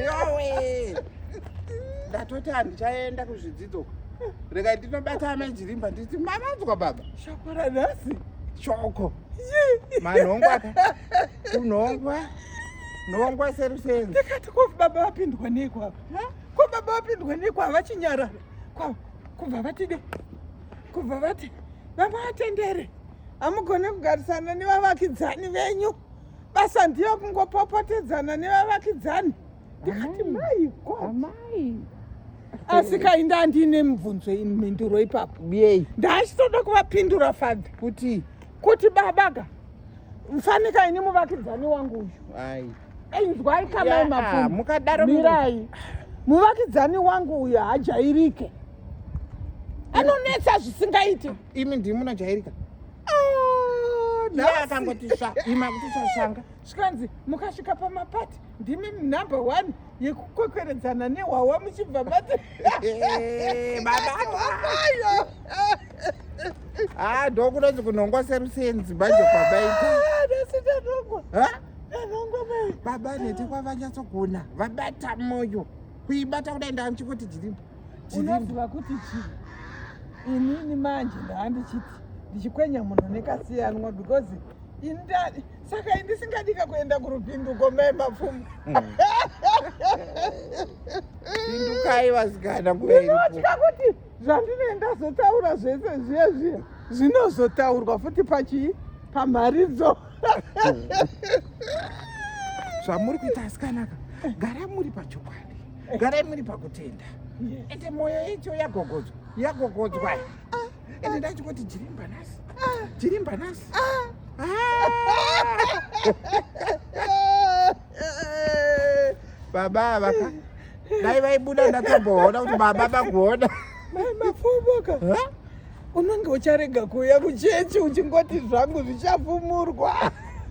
Yowe, ndatoti handichaenda kuzvidzidzo, rega ndinobata amai Jirimba, nditi mamanzwa baba. Shoko ranhasi. Shoko manhongwa ka, kunhongwa nhongwa serusenzi. Ndikati, ko baba vapindwa neiko apa? Ko baba vapindwa neiko? Havachinyarara. Kubva vatide, kubva vati vamatendere, hamugone kugarisana nevavakidzani venyu, basa ndiyo kungopopotedzana nevavakidzani. Ndikati, mai God. Amai. Asi kainda ndine mubvunzo, mhinduro ipapo. Yei? Ndachitoda kuvapindura, father. Kuti? Kuti baba ka, fanika ini muvakidzani wangu uyu. Ai. Inzwai kamai. Ya, Mapfumo. Mukadaro. Mirai, muvakidzani wangu uyu haajairike, anonetsa zvisingaiti. Imi ndimi munojairika. Ah, Iye nhasi. akangoti sva, imi akuti svasvanga. Zvikanzi mukasvika pamapati ndimi number one yekukwekweredzana nehwawa, muchibva mati Baba. Ayo. Ah, ndokunonzi kunhongwa serusenzi manje kwabaita. Ah, nhasi ndanhongwa. Ha? Ndanhongwa, mai. Baba nete kwavanyatsogona, vabata moyo kuibata kudai, ndamuchingoti Jirimba, Jirimba. Unoziva kuti chii? Inini manje ndaandichiti ndichikwenya munhu nekasiyanwa, because ini saka indisingadika kuenda kurupinduko, mai Mapfumo. Pindukai vasikana, nguva iripo. Ndinotya kuti zvandinenge ndazotaura zvese zviya zviya zvinozotaurwa futi pachii, pamharidzo. Zvamuri kuita, asikanaka, garai muri pachokwadi, garai muri pakutenda. Ende mwoyo icho yagogodzwa, yagogodzwa. Ende ndachingoti Jirimba nhasi, Jirimba nhasi. Ah! Baba ava ka, dai vaibuda ndatomboona kuti baba vagoona. Mai Mapfumo ka, unenge ucharega kuuya kuchechi uchingoti zvangu zvichafumurwa,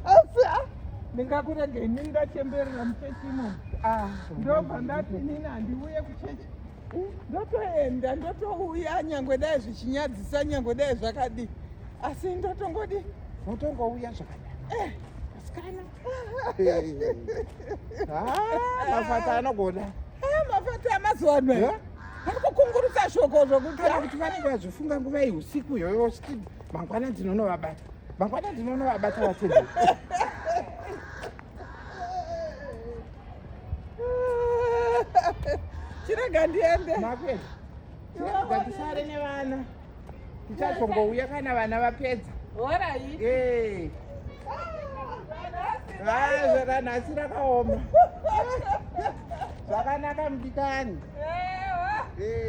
asi ah, ndingakurega inini ndachemberera muchechi imomo? Ndobva ndati inini handiuye kuchechi, ndotoenda, ndotouya, nyangwe dai zvichinyadzisa, nyangwe dai zvakadii, asi ndotongodi. Motongouya zvakanaka, asikana. Mafata anogona. Mafata amazuva ano ari kukungurutsa shoko zvokuti Kana kuti vanenge vazvifunga nguva yeusiku iyoyo, chiti mangwana ndinonovabata, mangwana ndinonovabata vatende. Chirega ndiende. Makwenda, chirega tisare nevana, tichazongouya kana vana vapedza. Alright. Eh. Zvakanhasi rakaoma. Zvakanaka, mudikani. Eh.